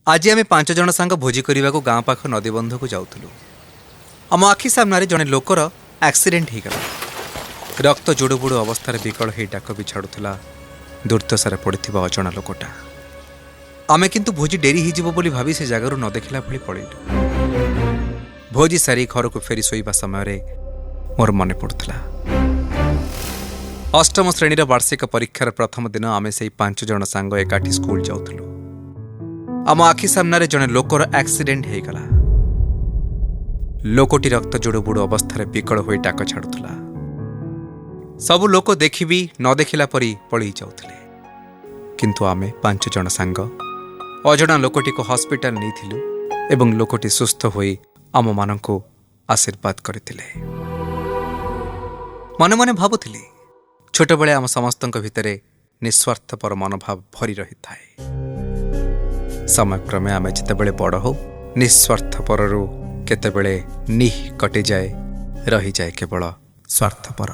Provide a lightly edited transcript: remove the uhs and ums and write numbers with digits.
ଆଜି ଆମେ 5 ଜଣ ସାଙ୍ଗ ଭୋଜି କରିବାକୁ ଗାଁ ପାଖ ନଦୀବନ୍ଧକୁ ଯାଉଥିଲୁ। ଆମ ଆଖି ସାମ୍ନାରେ ଜଣେ ଲୋକର ଆକ୍ସିଡେଣ୍ଟ ହେଇଗଲା। ରକ୍ତ ଜୁଡ଼ୁବୁଡ଼ୁ ଅବସ୍ଥାରେ ବିକଳ ହେଇ ଡାକ ବି ଛାଡ଼ୁଥିଲା ଦୁର୍ଦ୍ଦଶାରେ ପଡ଼ିଥିବା ଅଜଣା ଲୋକଟା। ଆମେ କିନ୍ତୁ ଭୋଜି ଡେରି ହେଇଯିବ ବୋଲି ଭାବି ସେ ଜାଗାରୁ ନ ଦେଖିଲା ଭଳି ପଳେଇଲୁ। ଭୋଜି ସାରି ଘରକୁ ଫେରି ଶୋଇବା ସମୟରେ ମୋର ମନେ ପଡ଼ୁଥିଲା, ଅଷ୍ଟମ ଶ୍ରେଣୀର ବାର୍ଷିକ ପରୀକ୍ଷାର ପ୍ରଥମ ଦିନ ଆମେ ସେଇ 5 ଜଣ ସାଙ୍ଗ ଏକାଠି ସ୍କୁଲ ଯାଉଥିଲୁ। ଆମ ଆଖି ସାମ୍ନାରେ ଜଣେ ଲୋକର ଆକ୍ସିଡେଣ୍ଟ ହେଇଗଲା। ଲୋକଟି ରକ୍ତ ଜୁଡ଼ୁବୁଡ଼ୁ ଅବସ୍ଥାରେ ବିକଳ ହୋଇ ଡାକ ଛାଡ଼ୁଥିଲା। ସବୁ ଲୋକ ଦେଖିବି ନ ଦେଖିଲା ପରି ପଳେଇ ଯାଉଥିଲେ, କିନ୍ତୁ ଆମେ 5 ଜଣ ସାଙ୍ଗ ଅଜଣା ଲୋକଟିକୁ ହସ୍ପିଟାଲ ନେଇଥିଲୁ ଏବଂ ଲୋକଟି ସୁସ୍ଥ ହୋଇ ଆମମାନଙ୍କୁ ଆଶୀର୍ବାଦ କରିଥିଲେ। ମନେ ମନେ ଭାବୁଥିଲି, ଛୋଟବେଳେ ଆମ ସମସ୍ତଙ୍କ ଭିତରେ ନିଃସ୍ୱାର୍ଥପର ମନୋଭାବ ଭରି ରହିଥାଏ। ସମୟକ୍ରମେ ଆମେ ଯେତେବେଳେ ବଡ଼ ହଉ, ନିଃସ୍ୱାର୍ଥପରରୁ କେତେବେଳେ ନିଃ କଟିଯାଏ, ରହିଯାଏ କେବଳ ସ୍ୱାର୍ଥପର।